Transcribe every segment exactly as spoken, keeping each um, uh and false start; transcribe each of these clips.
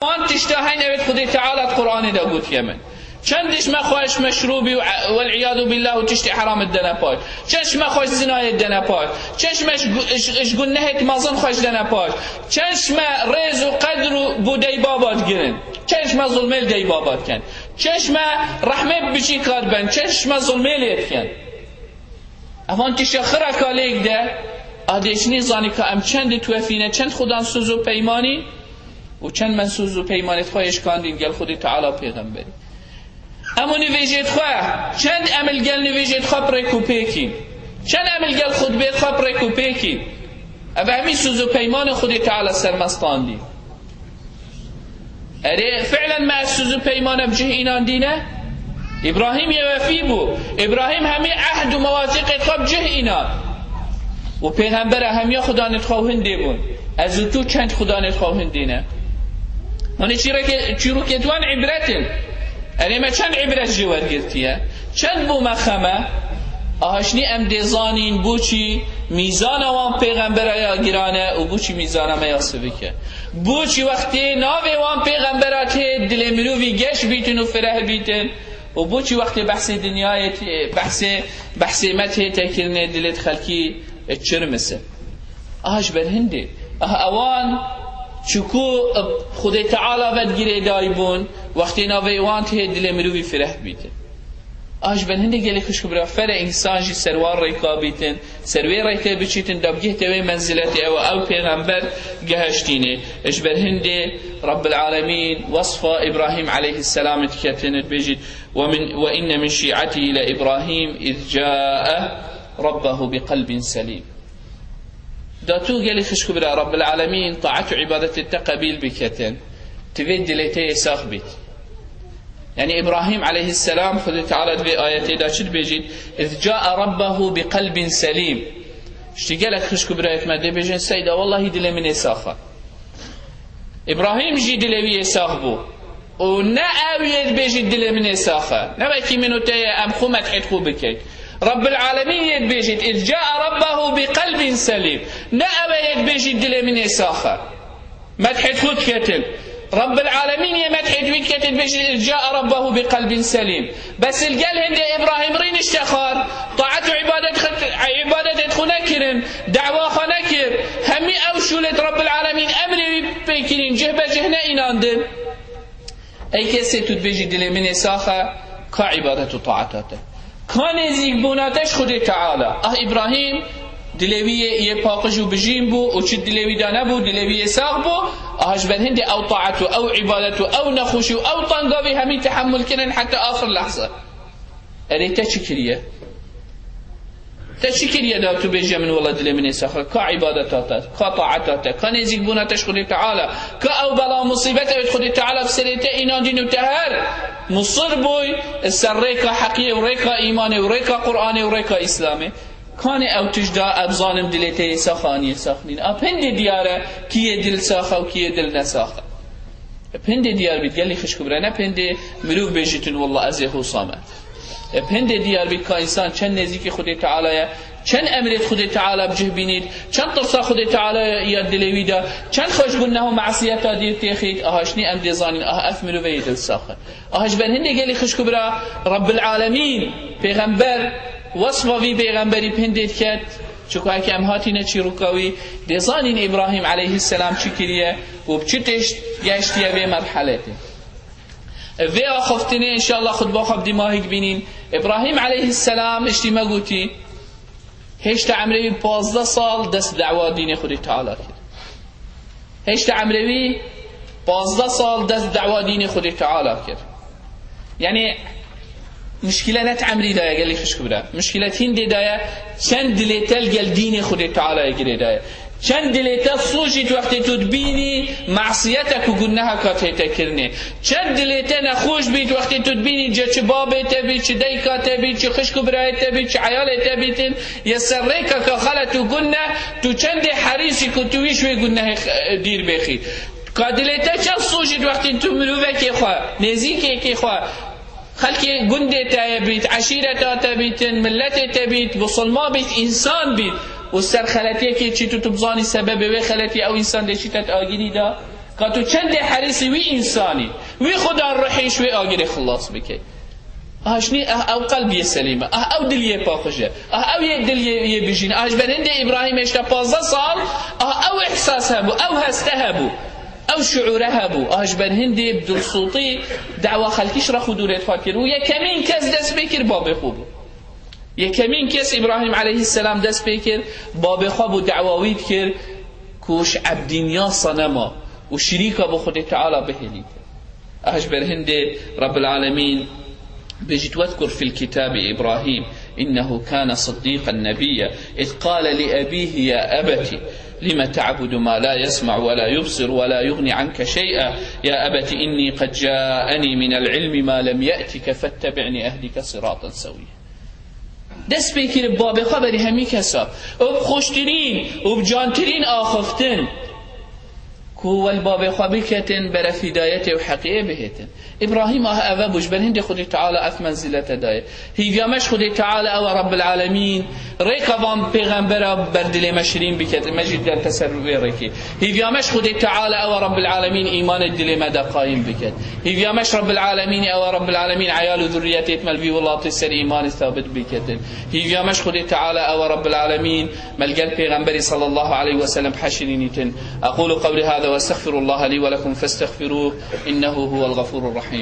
Wan tişta heyn evêt Xwedê Teala di Qur'anê de gotiye min. Çend ji me xweş meşrûbî û, wel'iyadu billah, û tiştê heram dene paş. Çend ji me xweş zinayê dene paş. Çend ji me ji gu-, ji, ji gunehêt mezin xweş dene paş. Çend ji me rêz û qedr û bo dey baba digirin. Çend ji me zulmê li dey baba dikin. Çend ji me rehmê bi biçîka dibin. Çend ji me zulmê lê dikin. Evan tişta xira ka lêk de, a dê ji nî zanî ka em çend di tuwefîne, çend xudan soz û peymanî û çend me soz û peymanêt xwe yê şikandîn gel Xwedê Teala û pêxemberî. Em û nivêjêt xwe, çend em li gel nivêjêt xwe bi rêk û pêkîn. Çend em li gel xutbêt xwe bi rêk û pêkîn. Ev hemî soz û peymanê Xwedê Teala ser me standî. Erê, fi'len me ev soz û peymane bi cih înandîne? Îbrahîm yê wefî bû. Îbrahîm hemî ehd û mewasîqê xwe bi cih înan. Û pêxembera hemiya xudanê xwe hindê bûn. Ez û tu çend xudanê xwe hindê ne? Hûn ê çîrokê-, çîrokêt wan îbret in. Erê, me çend îbret jê wergirtiye? Çend bû me xem e? Aha, şinî em dê zanîn boçî mîzana wan pêxembera ya giran e û boçî mîzana me ya sivik e. Boçî wextê navê wan pêxembera tê dilê mirovî geş bîtin û fireh bîtin û boçî wextê behsê dinyayê tê, behsê, behsê me tê tekirinê dilêt xelkî çirmise? Aha ji ber hindê. Aha ewan çiku Xwedê Teala ve girêdayî bûn, wextê navê wan tê dilê mirovî fireh bîtin. A ji ber hindê gelê xişk û bira fere însan jî ser wan rêka bîtin, ser wê rêkê biçîtin, da bigihte wê menziletê ew, ew pêxember geheştînê. Ji ber hindê Rabbil Alemîn wesfa Îbrahîm aleyhisselamê diketin, dibêjît, "Ve min, ve inne min şî'etî le Îbrahîm iz câe Rabbehu bi qelbin selîm." Da tu gelî xişk û bira Rabbil Alemîn taet û îbadetê te qebîl biketin, tu vê dilê te yê sax bît. Yani Îbrahîm aleyhisselam, Xwedê Teala di vê ayetê de çi dibêjît? "Iz câe Rabbehu bi qelbin selîm." Ştî gelek xişk û birayêt me dê bêjin, "Seyda, wellahî dilê min ê sax e." Îbrahîm jî dilê wî yê sax bû. Û ne ew yê dibêjît dilê min ê sax e. Ne wekî min û te ye em xwe medhêt xwe bikin. Rabbil Alemîn yê dibêjît, "Iz câe Rabbehu bi qelbin selîm." Ne ew e yê dibêjît dilê min ê sax e. Medhêt xwe diketin. Rabbil Alemîn yê medhêt wî diketin, dibêjît, "Iz câe Rabbehu bi qelbin selîm." Bes li gel hindê Îbrahîm rînişte xar, taet û îbadet xwe, îbadetêt xwe nekirin, dawa xwe nekir. Hemî ew şûlêt Rabbil Alemîn emrê wî pê kirîn, cih be cih neînandin. Ey kesê tu dibêjî dilê min ê sax e, ka îbadet û taeta te? Ka nêzîkbûna te ji Xwedê Teala? Ah Îbrahîm, dilê wî yê, yê paqij û bijîn bû û çi dilê wî de nebû, dilê wî yê sax bû. Aha ji ber hindê ew taet û ew îbadet û ew nexweşî û ew tengavî hemî tehemul kirin heta axir lehze. Erê te çi kiriye? Te çi kiriye da tu bêje min wela dilê min ê sax e? Ka îbadeta te, ka taeta te, ka nêzîkbûna te ji Xwedê Teala, ka ew bela û musîbet ew Xwedê Teala bi serê te înandîn û te her musir bûy ser rêka heqiyê û rêka îmanê û rêka Qur'anê û rêka Îslamê. Kanê ew tişt da ev zalim dilê te yê sax anî yê sax nîn? A pindê diyar e kî yê dil sax e û kî yê dil ne sax e. E, pindê diyar bît, gelî xişk û bira, ne pindê mirov bêjîtin, "Wallah, ez ê hosa me." E, pindê diyar bît ka însan çend nêzîkî Xwedê Teala ye, çend emrêt Xwedê Teala bi cih bînît, çend tirsa Xwedê Teala ya dilê wî de, çend xwe ji guneh û mesiyeta dîr têxît, aha şinî em dê zanîn, aha ev mirov e yê dil sax e. Aha ji ber hindê gelî xişk û bira, Rabbil Alemîn, pêxember, wesfa vî pêxemberî bi hindê diket, çiku heke em hatîne çîroka wî, dê zanîn Îbrahîm aleyhisselam çi kiriye û bi çi tişt geştiye vê merhelê tê. Vê axiftinê, înşallah, xutba xwe bi dîmahî dibînîn. Îbrahîm aleyhisselam, îştî me gotî, hêşta emrê wî pazdeh sal dest bi dewa dînê Xwedê Teala kir. Hêşta emrê wî pazdeh sal dest bi dewa dînê Xwedê Teala kir. Yani, muşkile ne di emrî de ye, gelî xişk û bira. Muşkile hîndê de ye, çend dilê te li gel dînê Xwedê Teala ye girêdaye. Çend dilê te sojît wextê tu dibînî masiyetek û guneheka tê te kirinê. Çend dilê te nexweş bît wextê tu dibînî ce çi babê te bît, çi dayika te bît, çi xişk û birayê te bît, çi eyalê te bîtin, yê ser rêkeka xelet û guneh, tu çendê herîsî ku tu wî ji wê gunehê, e, dîr bêxî. Ka dilê te çend sojît wextê tu mirovekê xwe, nêzîkekê xwe, xelkê gundê te ye bît, eşîreta te bîtin, miletê te bît, musulman bît, însan bît û ser xeletiyekê çî tu, tu bizanî sebebê wê xeletî ew însan dê çîte di agirî de. Ka tu çendê herîsî wî însanî, wî xudan ruhî ji wê agirê xilas bikey. Ah, ji nî, ah, ew qelb yê selîm e. Ah, ew dil yê paqij e. Ah, ew yê dil yê, yê bijîn. Ah, ji ber hindê Îbrahîm hêşta pazdeh sal, ah, ew îhsas hebû, ew heste hebû, ew şiûre hebû. Ah, ji ber hindê bi dilsûtî dawa xelkî ji rex û dûrê xwe kir. Û yekemîn kes dest pê kir, babê xwe bû. Yekemîn kes Îbrahîm aleyhisselam dest pê kir, babê xwe bû, dawa wî dikir ku ji ebdîniya senema û şirîka bo Xwedê Teala bihêlîtin. Ah, ji ber hindê Rabbil Alemîn bijît: "Vezkur fil kitabi Îbrahîm, innehu kâne siddîqen nebiyya, iz qâle li ebîhi ya ebeti, lime te'budu ma la yesma'u ve la yubsir ve la yughni anke şey'a, ya ebeti inni qed câenî minel ilmi ma lem ye'tike fettebi'ni ehdike siraten sewiyya." Dest pê kir bi babê xwe berî hemî kesa. Û bi xweştirîn û bi cantirîn axiftin ku wel babê xwe biketin, beref hîdayetê û heqiyê bihêtin. Îbrahîm ah ev e bû, ji ber hindê Xwedê Teala ev menzilete daye. Hîviya me ji Xwedê Teala ew e, Rabbil Alemîn rêka van pêxembera ber dilê me şirîn biket, me jî dibin ser wê rêkê. Hîviya me ji Xwedê Teala ew e, Rabbil Alemîn îmanê dilê me de qayîm biket. Hîviya me ji Rabbil Alemînê ew e, Rabbil Alemîn eyal û zurriyetê me li vî welatê ser îmanê sabit biketin. Hîviya me ji Xwedê Teala ew e, Rabbil Alemîn me li gel Pêxemberî sallallahu aleyhi ve sellem heşirînîtin. Aqulu qewli hâzâ ve estexfirullaha lî ve lekum festexfirûh, innehu huvel gafûrur rahîm.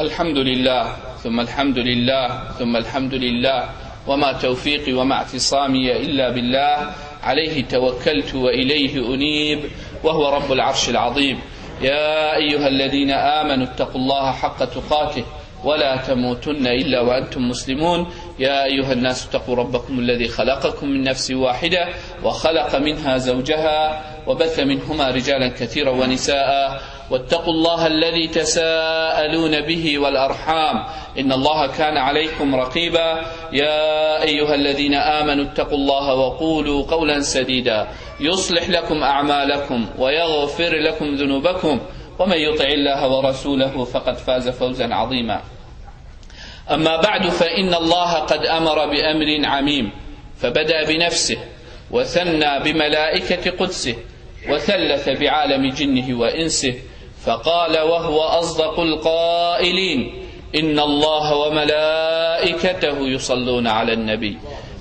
الحمد لله، ثم الحمد لله، ثم الحمد لله، وما توفيقي وما اعتصامي إلا بالله، عليه توكلت وإليه أنيب، وهو رب العرش العظيم. يا أيها الذين آمنوا اتقوا الله حق تقاته، ولا تموتن إلا وأنتم مسلمون. يا أيها الناس اتقوا ربكم الذي خلقكم من نفس واحدة وخلق منها زوجها وبث منهما رجالا كثيرا ونساء واتقوا الله الذي تساءلون به والأرحام إن الله كان عليكم رقيبا. يا أيها الذين آمنوا اتقوا الله وقولوا قولا سديدا يصلح لكم أعمالكم ويغفر لكم ذنوبكم ومن يطع الله ورسوله فقد فاز فوزا عظيما. أما بعد، فإن الله قد أمر بأمر عميم، فبدأ بنفسه، وثنى بملائكة قدسه، وثلث بعالم جنه وإنسه، فقال وهو أصدق القائلين: إن الله وملائكته يصلون على النبي،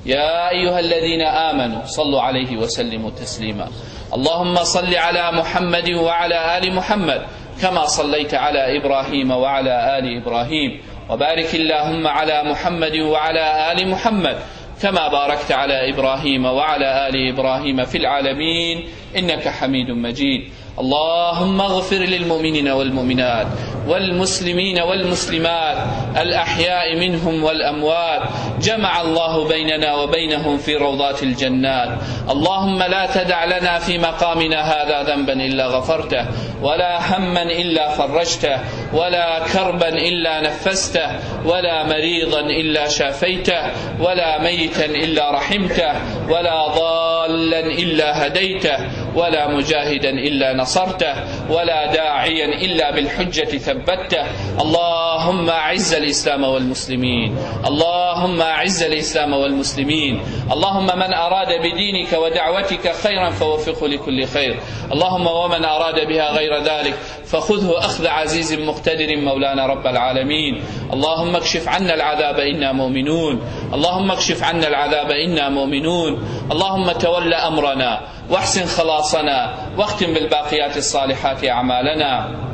يا أيها الذين آمنوا صلوا عليه وسلموا تسليما. اللهم صل على محمد وعلى آل محمد كما صليت على إبراهيم وعلى آل إبراهيم، وبارك اللهم على محمد وعلى آل محمد كما باركت على إبراهيم وعلى آل إبراهيم في العالمين إنك حميد مجيد. اللهم اغفر للمؤمنين والمؤمنات والمسلمين والمسلمات الأحياء منهم والأموات. جمع الله بيننا وبينهم في روضات الجنات. اللهم لا تدع لنا في مقامنا هذا ذنبا إلا غفرته، ولا هما إلا فرجته، ولا كربا إلا نفسته، ولا مريضا إلا شافيته، ولا ميتا إلا رحمته، ولا ضالا إلا هديته، ولا مجاهدا إلا نصرته، ولا داعيا إلا بالحجة ثبته. اللهم أعز الإسلام والمسلمين. اللهم أعز الإسلام والمسلمين. اللهم من أراد بدينك ودعوتك خيرا فوفقه لكل خير. اللهم ومن أراد بها غير ذلك فخذه أخذ عزيز مقتدر مولانا رب العالمين. اللهم اكشف عنا العذاب إنا مؤمنون. اللهم اكشف عنا العذاب إنا مؤمنون. اللهم تول أمرنا واحسن خلاصنا واختم بالباقيات الصالحات أعمالنا.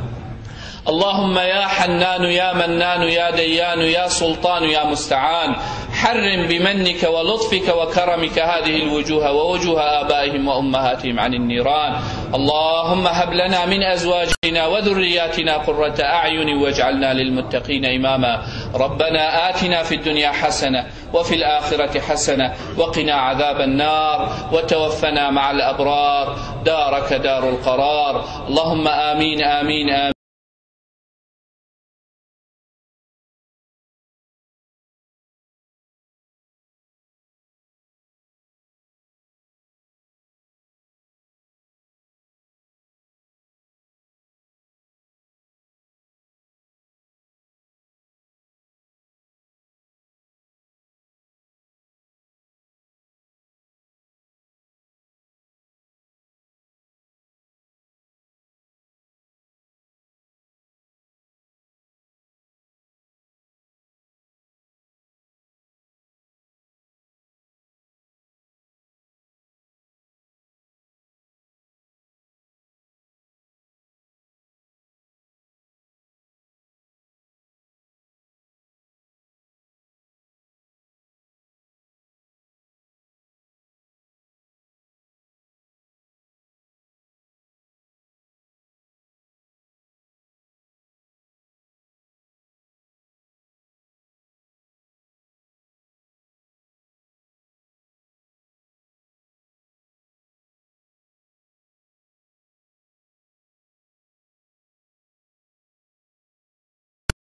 اللهم يا حنان يا منان يا ديان يا سلطان يا مستعان، حرم بمنك ولطفك وكرمك هذه الوجوه ووجوه آبائهم وأمهاتهم عن النيران. اللهم هب لنا من أزواجنا وذرياتنا قرة أعين واجعلنا للمتقين إماما. ربنا آتنا في الدنيا حسنة وفي الآخرة حسنة وقنا عذاب النار وتوفنا مع الأبرار، دارك دار القرار. اللهم آمين، آمين، آمين.